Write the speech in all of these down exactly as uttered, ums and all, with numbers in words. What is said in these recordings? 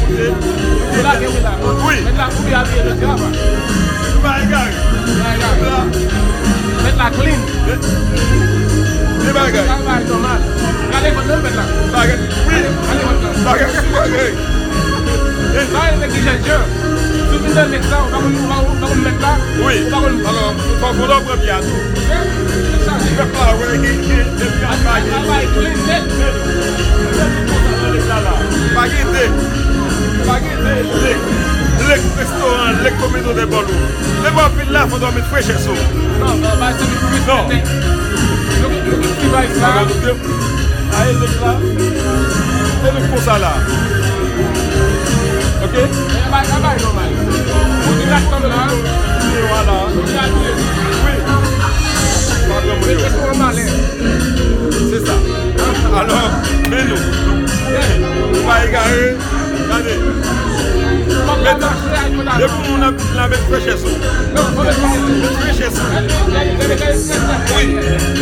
Ou lage wi la. Wi. Mèt la, ou byen abiye jodi a, pa? Ou pa egare. Ou pa egare. La. Mèt la clean. Li pa egare. Travay nòmal. Gade vòt nan mèt la. Bagay. Wi. Gade vòt la. Bagay. Bagay. Sa e neglijans jan. Si w vin nan lèk sa, ou pa konn, ou pa konn, ou pa konn mèt la. Wi. Ou pa konn. Alò, fò, fò w pran pye a tou. Pèp la wè gen, gen, gen pye a pa gen. Pa gen de. Pa gen de. Lèk, lèk restoran, lèk kominote ba w. Lè w ap vin la, fò w met frechè sou. Non, non, pa sa ki frechè. Non. Look, look at the device la. Aye lèk la. E lèk konsa la. Ok? E bay, bay, bay, non, bay. Ou di la tann la. E vwala. Ou di abiye. Wi. Pa granmoun yo. Se sa. Alò, men nou. Nou pa egare. Gade. Met, depi moun ap vin la, met frechè sou. Met frechè sou. Wi.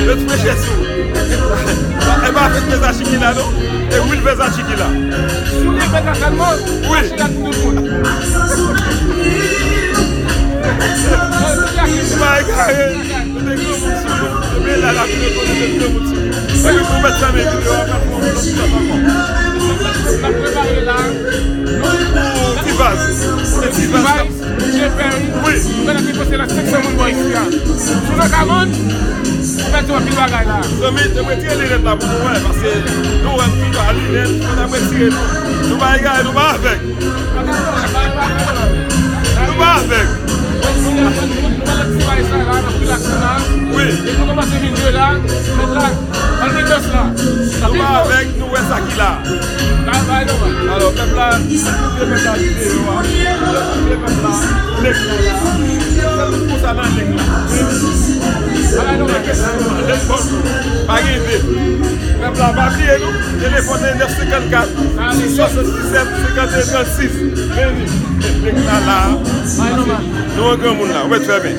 Met frechè sou. E pa fèt Versace ki la, non. E Will Versace ki la. Soulye Versace sèlman. Wi. Mache la tout moun. Pa egare. Mete granmoun sou nou. Ebyen la, la vin rekonèt mete granmoun sou nou. Ebyen pou mèt fèmen videyo a, mèt fè yon lòt chòt ankò. N ap prepare la. Pou ti vaz. Se ti vaz. Ti vaz, Jay Perry. Wi. Nou genlè ki poste la senk san moun bò isi a. Si w nan Kavòn, ou pèdi anpil bagay la. Zanmi, te retire linèt la pou nou wè, paske nou wè m tou pa linèt, fò n ap retire nou. Nou pa egare, nou pa avèg. Nou pa avèg. Wi. Nou pa avèg, nou wè sa ki la. Alò, pèp la, koute pèp la videyo a. Koute pèp la, nèg la la. Fè tout konsa nan nèg la. Nèg la, nèg bòs. Pa gen de. Pèp la, pa bliye nou. Telefòn nan nèf senkannkat, sis swasanndisèt, senkanteyen trannsis. Vini. Nèg la la. Nou an granmoun la. Ou mèt fèmen.